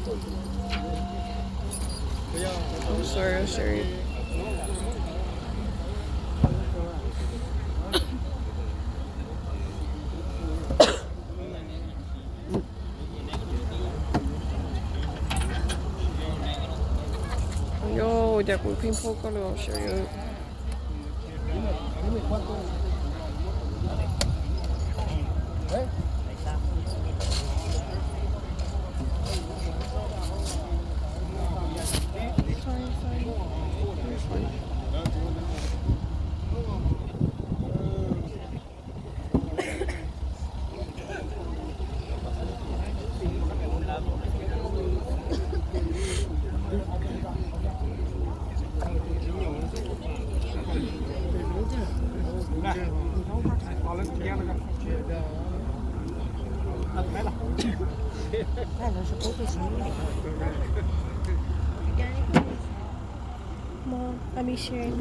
I'm sorry, I'm sorry. Yog cas kuv pheej phob koj li os. Mom, let me share it.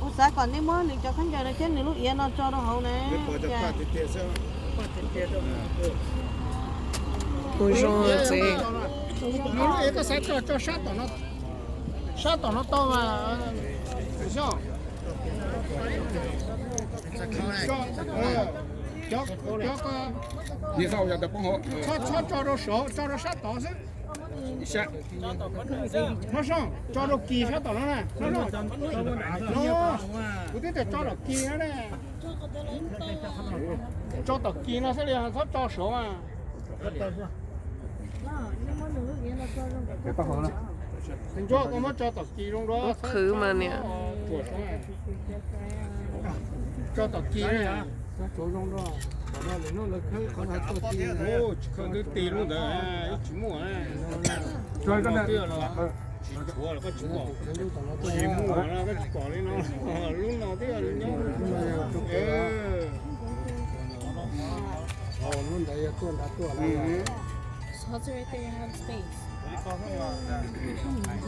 Kuv xav kom nej muab nws cov khaub ncaws no thiab nws lub iav no tso rau hauv na. Ua zoo txiv. Nws lub iav koj xav tso, tso sab tom no, sab tom no tau mas. Txhob tso rau saud, tso rau sab tod xwb. Hlob Soob, tso rau kis sab tom no na. Kuv twb tias tso tom kis no ne. Tso tom kis no xwb li, txhob tso saud mas. Ntsuab, koj muab tso tom kis zoo dua. Qhwv mas niam. Tso tom kis, tso zoo dua. Tsis khaws ntwv tis lub ntawd, ib tsis muaj. Tsis tshuav los koj tsis muaj. Tsis muaj na, koj tsis pom li no. Lub no twb yog nyob. Lub ntawd yog tuaj nrad tuaj.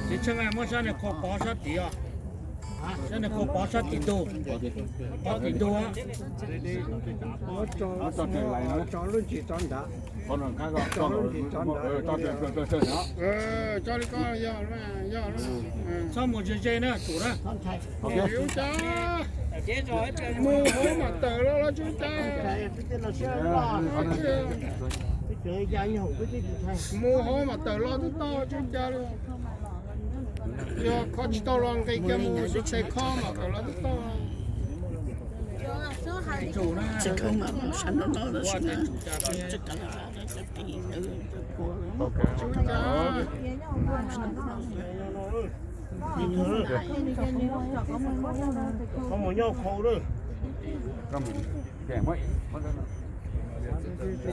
Tsis tsheej, muab sab niag khau pov sab tid os. Sab niag khau pov sab tim ntug, pov tim ntug. Tso lub ntsis tso nrad. Tso li ko yog, yog. Txhob mus ze ze na, tsum na. Mus hauv mas tawm los los tsis cas. Mus hauv mas tawm los twb tau tsis cas li. Yog kho tsis tau los nqis kiag mus xwb, tes kho mas tawm los twb tau.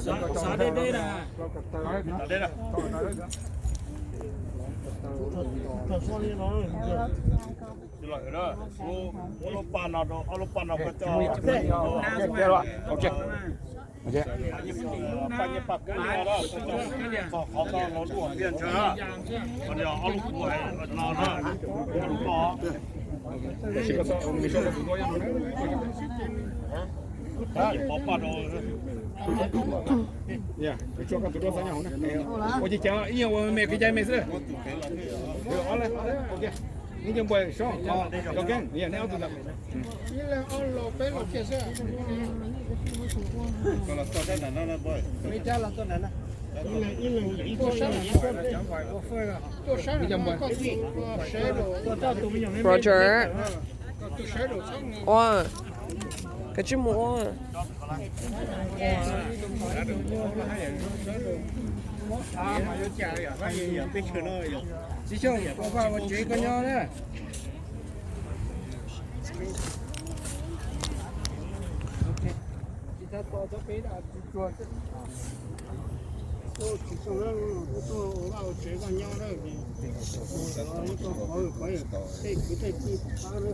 Xav deb deb na. Muab lub paj no rau, ob lub paj no koj coj. Paj nyiaj paj kub no, qhov no los dua tiaj ntshe, qhov no ob lub kuv no na, ob lub ko. Ua cas ib nyuag ua me me kev cai me xwb. Neb cov npua soob, cov keeb, neb ob tug ntawd. Roger, ua, koj tsis mus ua. Tsis xyooj, ua vaj ua tsev koj nyob na. Tsis xyooj, ua vaj ua tsev koj nyob na. Tej kwv tej tij pab na.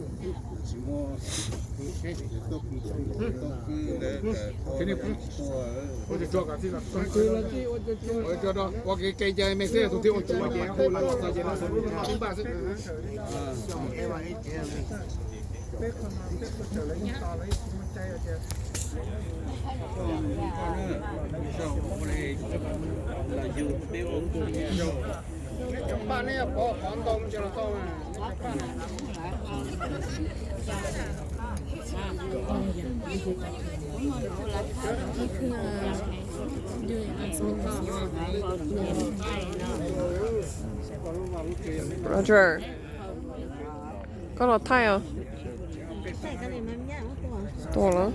Ua kev cai ncaj me xwb, tus twg ua tsov ces hu los txog ces los tus npaj xwb. Roger, koj los thaij os. Tuaj los.